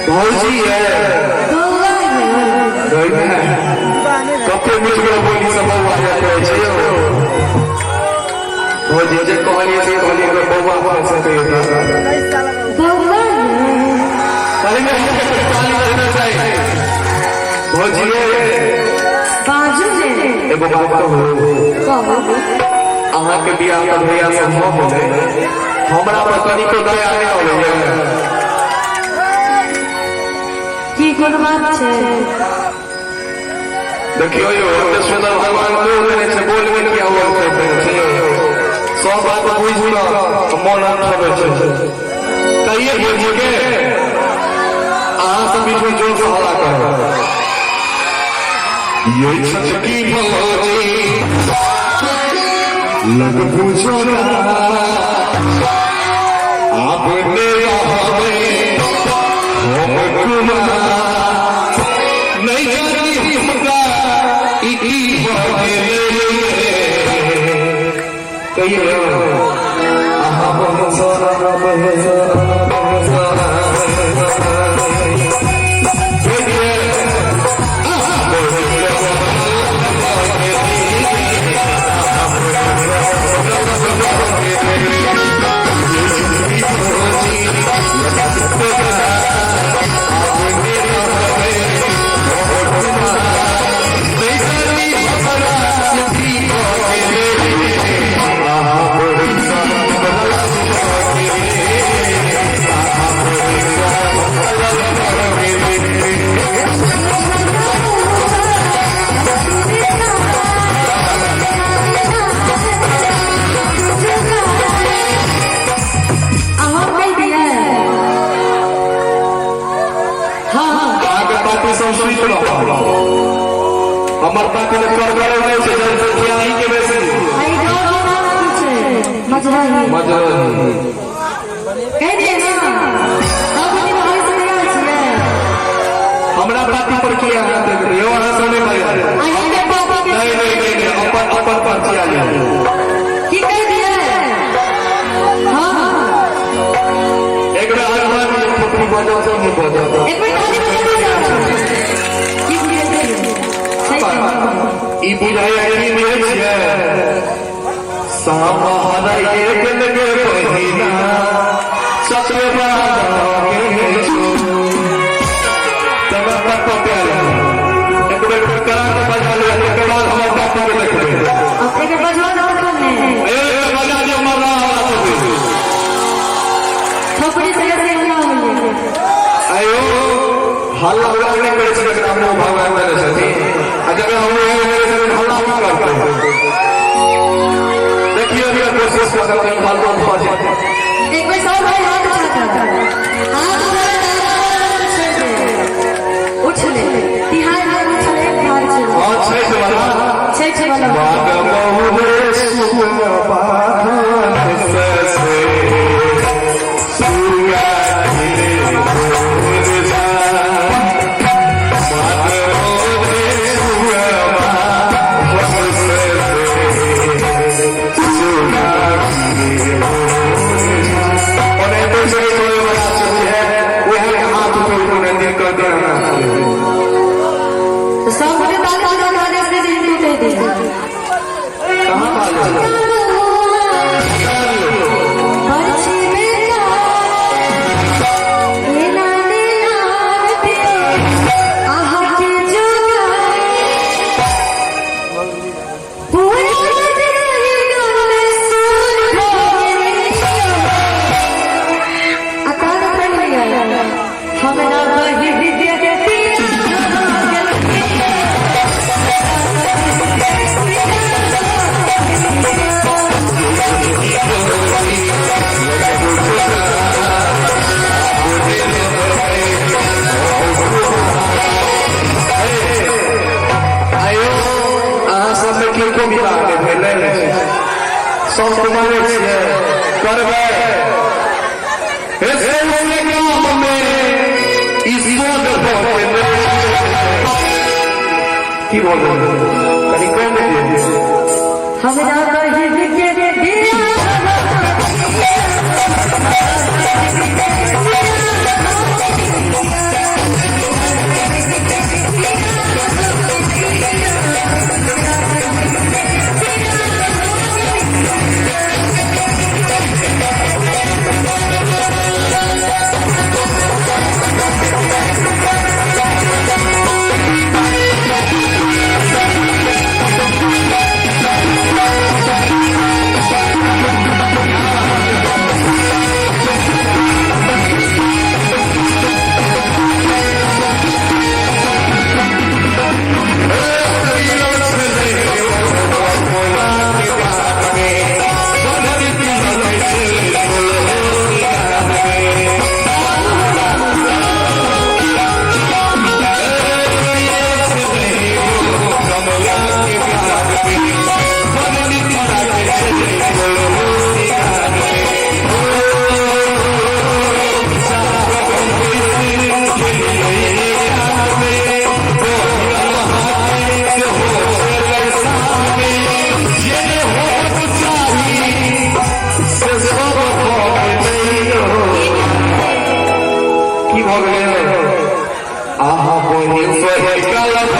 भौजी है। बौआ यौ। कते मिठगर बोली सब बौआ यौ कहै छै यौ। भौजी जे कहलियै से कहलियै, अगर बौआ भऽ सकैए तऽ बौआ यौ। पहिले ताली बजना चाही। भौजी, बाजू ने। एगो बात कहू? कहू। अहाँके बियाह तऽ भैया से भऽ गेलै, हमरा पर कनिको दया नहि अबैया? की, कोनो बात छै? देखियौ यौ, एते सुन्दर भगवान बोल देने छै, बोलबे किया बोल छै यौ? सब बात बुझि कऽ मोन अनठबै छै। कहिए भौजी के, अहाँ सब बीच में जोर से हल्ला करू। ये छोटकी भौजी लग बुझोरा आब ने रहबै हम कुमार, नहीं जानी हमरा ई की भऽ गेलै। कहिए, अहाँ बहुत सारा, बहुत सारा, बहुत सारा। कहिए, अहाँ बहुत सारा। अहाँ कहि दियै, हँ। अहाँके पार्टी सब सुति रहल, हमर पार्टी मे करगरे नहि छै, जनसंख्या अहीं के बेसी। एहि गाँव के नाम की छै? मजरही। मजरही। कहि दियै ने, सब गोटे भाई से तैयार छियै? हमरा पार्टी पर की अहाँ देखबै यौ? अहाँ सब नहि बाजू। अहाँके पार्टी के। नहीं नहीं नहीं नहीं, अपन अपन पर्ची आ जाओ। की, कहि दियै? हँ। एक बेर हनुमान जी थोपड़ी बजाओ, सब नहीं बजाओ। एक मिनट, ताली बजा दिया। की बुझाइए? सही कहलियै। ई बुझाइया की बुझै छियै? सामा हराइए गेल गे बहिना, चकेबा के छो तब तक प्यार। एक बेर करा के बजा लिया, तकर बाद हमर पापा के देखबै। अब एक बजवा दो तखन ने। ए, बजा दियौ, मरना वाला थोपड़ी। थोपड़ी से से हल्ला होइए। आयो, हल्ला उल्ला नहि करै छै, जकरा हम भगवान देने छथिन, आ जकरा हम देने छथिन, हल्ला नहि करतै। देखियौ, अभी कोशिश कऽ कऽ कहीं हल्ला भऽ जेतै। एक बेर सब भाई हाथ उठा कर, हाथ उठा कर, उछले, तिहार में उछले, तिहार छै। हँ, छठि वाला। छठि वाला। बाग बहुरे सुआ से सुआ रे जा, बाग बहुरे सुआ से सुआ। और एते से कोई बड़ा चीज है, वह हाथ ऊपर उठने दिन कर देना। तो सब गोटे ताली बजा के से हिंदी कहि दिया। कहाँ पाले? परछी बेटा एना नेना पे अहाँके जोगाई पूरा रही गाँव सुर भऽ गेल। आ तार फैल गेल, हमरा बहिन के बियाह भऽ गेल। आयो, अहाँ सबमे किनको विवाह नहि भेलै? सब कुमारे छियै? करबै? हे, सौंसे गाममे ई सोग भऽ गेलै। की बोलबै? कनि कहि ने दियौ। हमरा बहिन के बियाह भऽ गेल। की भऽ गेलै? आहा बहिन सही कलम।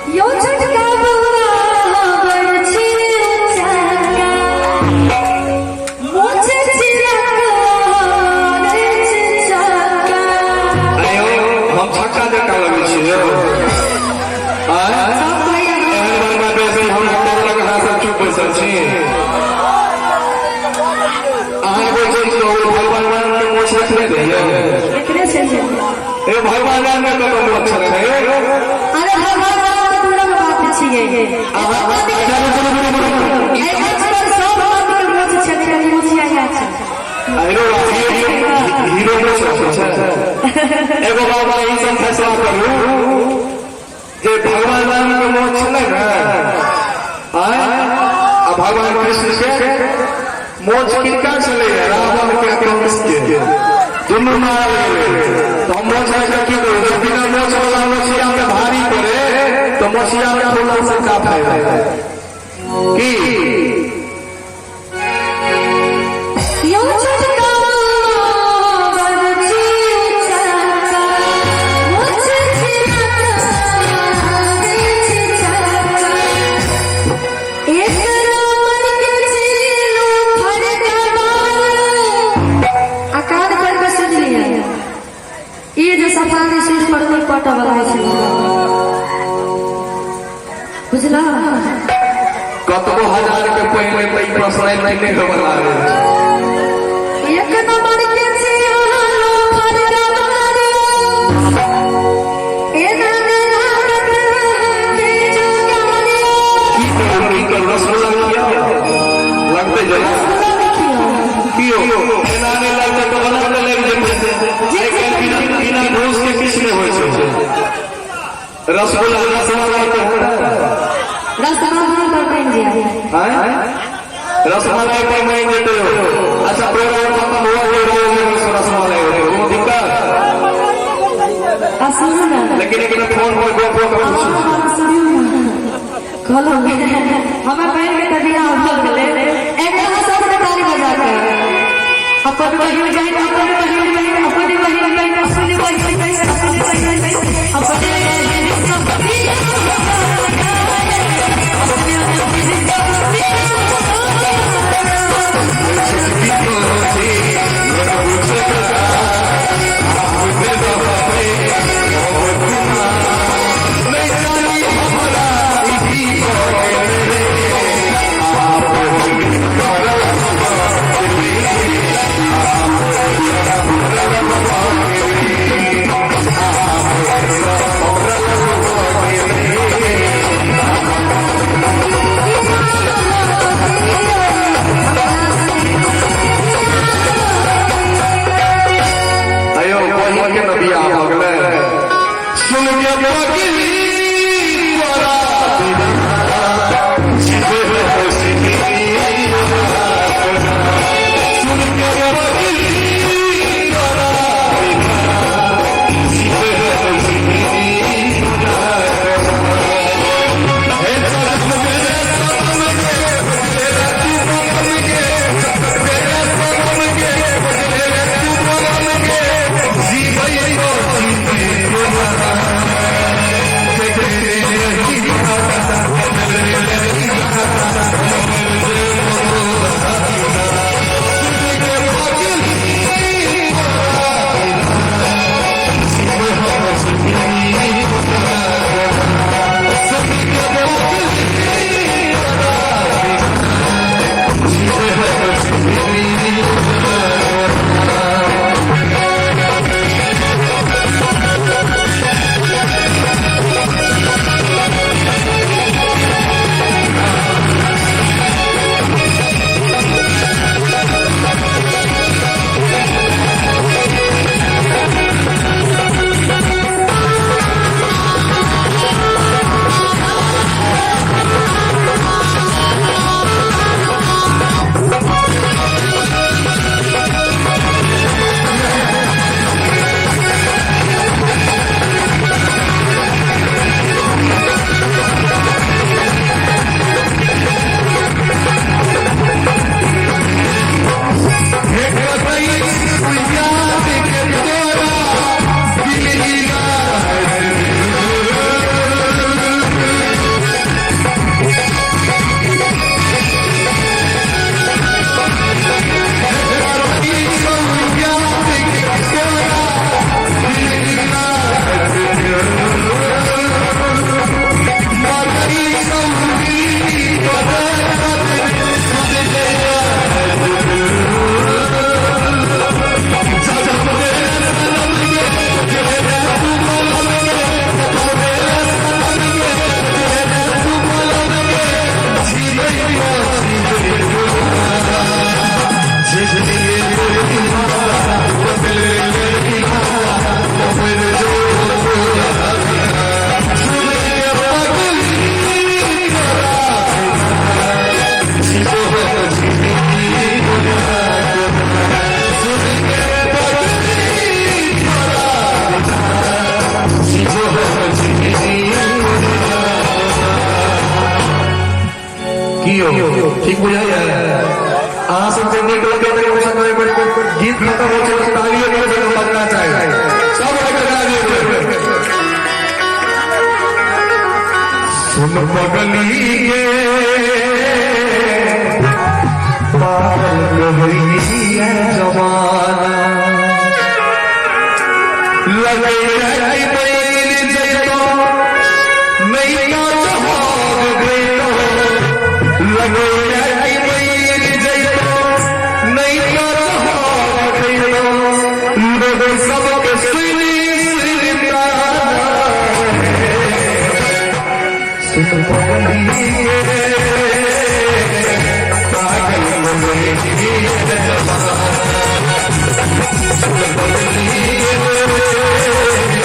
यो छोटका बौआ बड़ छी चाका, मोछ चिरा रे चाका। आयो, हम छक्का जकाँ लगै छी यौ। आँय? सब भैया। एहन बड़का बेसी हम पकड़क अहाँ सब चुप बैसल छी। अहाँ एगो चीज कहू, भगवान राम के मोछ रखने रहियै? एकरे से छै। ए, भगवान राम के कतऽ मोछ छै? अरे, भगवान राम के दूरक बात छियै। अहाँ अच्छा, रुकू रुकू रुकू रुकू। एहि मंच पर सब आदमी के मोछ छै, खाली मोछिया छै। हीरो हीरो मोछ रखै छै। एगो बाबा, ई सब फैसला करू जे भगवान राम के मोछ छलै ने, आँय, आ भगवान कृष्ण के मोछ किनका छलै? रावण के, कंस के, दुनू मारल गेलै। तऽ हम मोछ राखि की करू? जब बिना मोछ वाला मोछिया में भारी पड़े तऽ मोछिया में खोला से का फायदा की? यो छोटका बड़ छी चाका, मोछ चिरा रे चाका। एक रावण के चिरलू फड़का मारू। आ कान पर के सुनि लिअ, ई जे सफारी सूट पर नहि पटऽ वाला छै, बुझलह? कतबो हजार के पहिले तऽ ई पर्सनैलिटी नहि होबऽ लागल छै। एक नंबर के चिरलू फड़का मारू, एना ने लागत के जोगारियो। की करू, की करू? रसगुल्ला किया लगतै जे? रसगुल्ला देखियौ। कियो एना नहि लगतै तऽ ओना तऽ लागि जेतै। आइ काल्हि बिना बिना घूस के किछु नहि होइ छै। रसगुल्ला, रसमलाई के रसमलाई पर बनि जाय। आँय, रसमलाई पर मानि जेतै। अच्छा, प्रोग्राम खत्म हुआ हो, रसमलाई होतै, कोनो दिक्कत? आ सुनू ने। लेकिन एक फोन पर गप गप पूछू। सुनियौ ने, कहलहुँ, हमर बहिन के तऽ बियाह भऽ गेलै। एकटा अहाँ सबके ताली बजा कऽ अपन बहिन बहिन, अपन बहिन बहिन, अपन बहिन बहिन, अपन बहिन बहिन, अपन बहिन बहिन, अपन बहिन। की यौ ठीक बुझाइए अहाँ सबके नीक लगै तऽ कम से कम एक बेर गीत खत्म होइ छै तऽ तालियो कम से कम बजना चाही सब गोटे ताली एक बेर सुन पगली के पागल कहैया जमाना लगे कि बैर जैतो नैया चहाग गैतो लगे कि बैर जैतो नैया चहाग गैतो लोग सबके सुनी सुनी ताना सुन पगली के पागल कहैया जमाना सुन पगली के पागल कहैया जमाना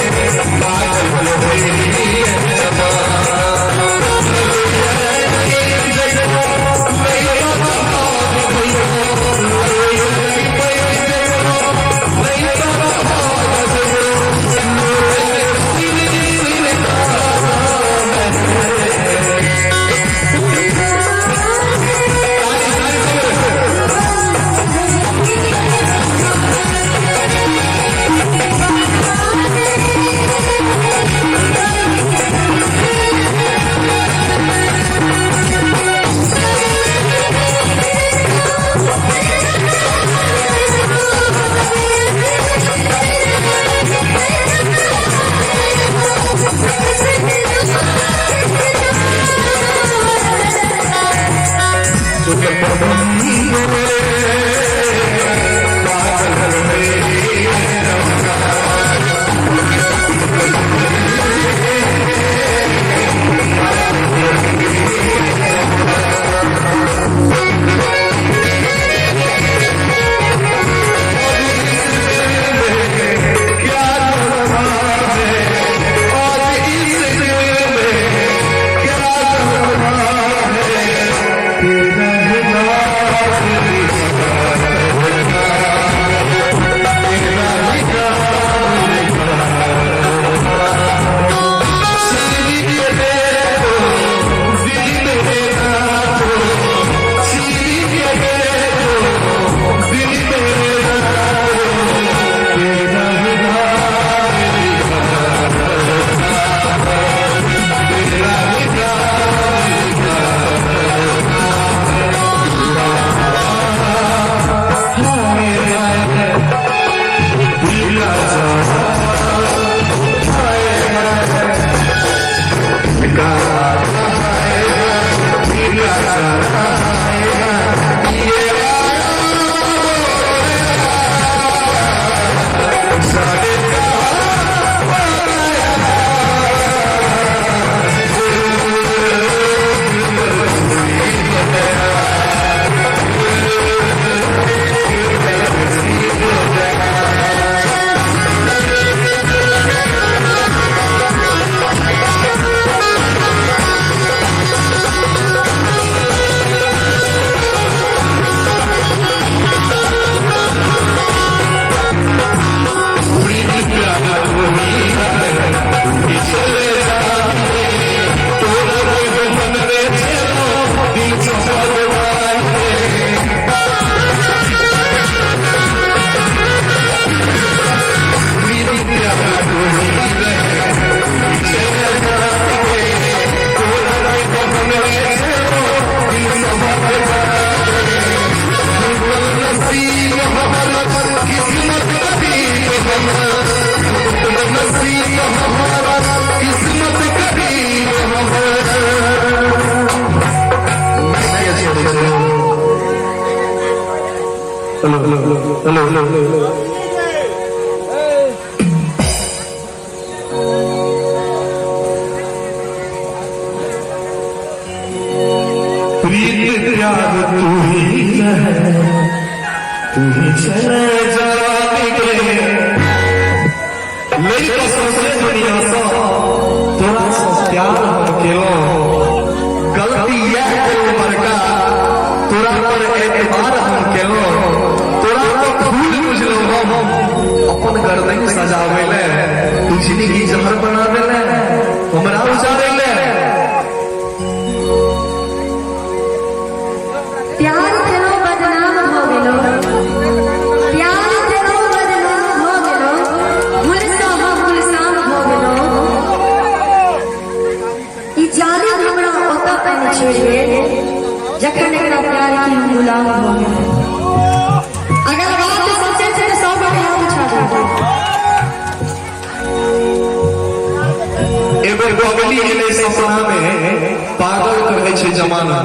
हेलो हेलो हेलो हेलो प्रीत प्यार तू ही है तू ही चले जाने के लइका सबसे दुनिया सा तोरा से प्यार हम केलो गलती यह करो बड़का तोरा पर एतबार हम केलो तोरा पर फूल बुझलो हम अपन गर्दन सजावे ले तू जिंदगी जहर बनावे ले हमरा उजारे ले छोड़ि गेल जखन एकरा प्यार की हम गुलाम भऽ गेल। अगर बात सच्चे छै तऽ सब गोटे हाथ उठा देबै। एगो पगली एलै सपना में, पागल कहै छै जमाना।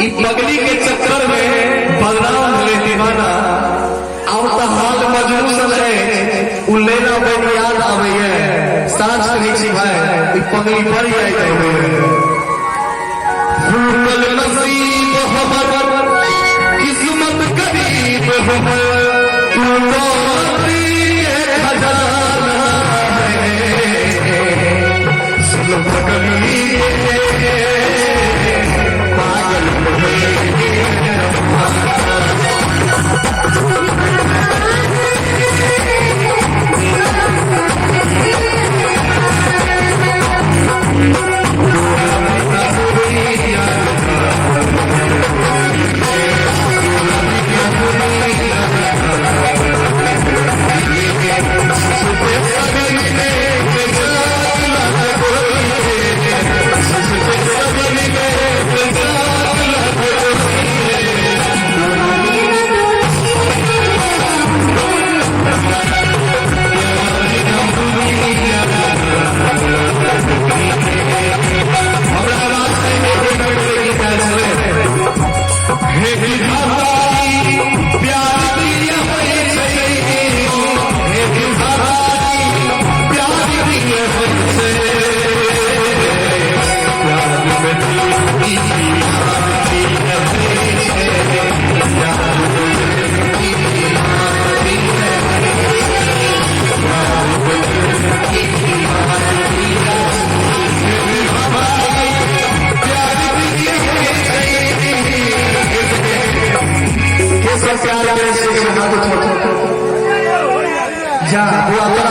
ई पगली के चक्कर में बदनाम भेलै दीवाना। आब तऽ हाल मजनू सन अछि, उ लैला बनि याद आबैए। साँच कहै छी भाई, ई पगली बड़ याद आबैए। फूटल नसीब हमर, किस्मत गरीब हमर, तू दौलत के खजाना है। सुन पगली के, पागल हमरा रास्ते में गीत आयल छलै। हे विधाता, प्यार दिया होइ छै। हे विधाता, प्यार दिया होइ छै। प्यार में दिया होइ छै। प्यार में के सब प्यार करे से हाथ उठो। जा बुआ।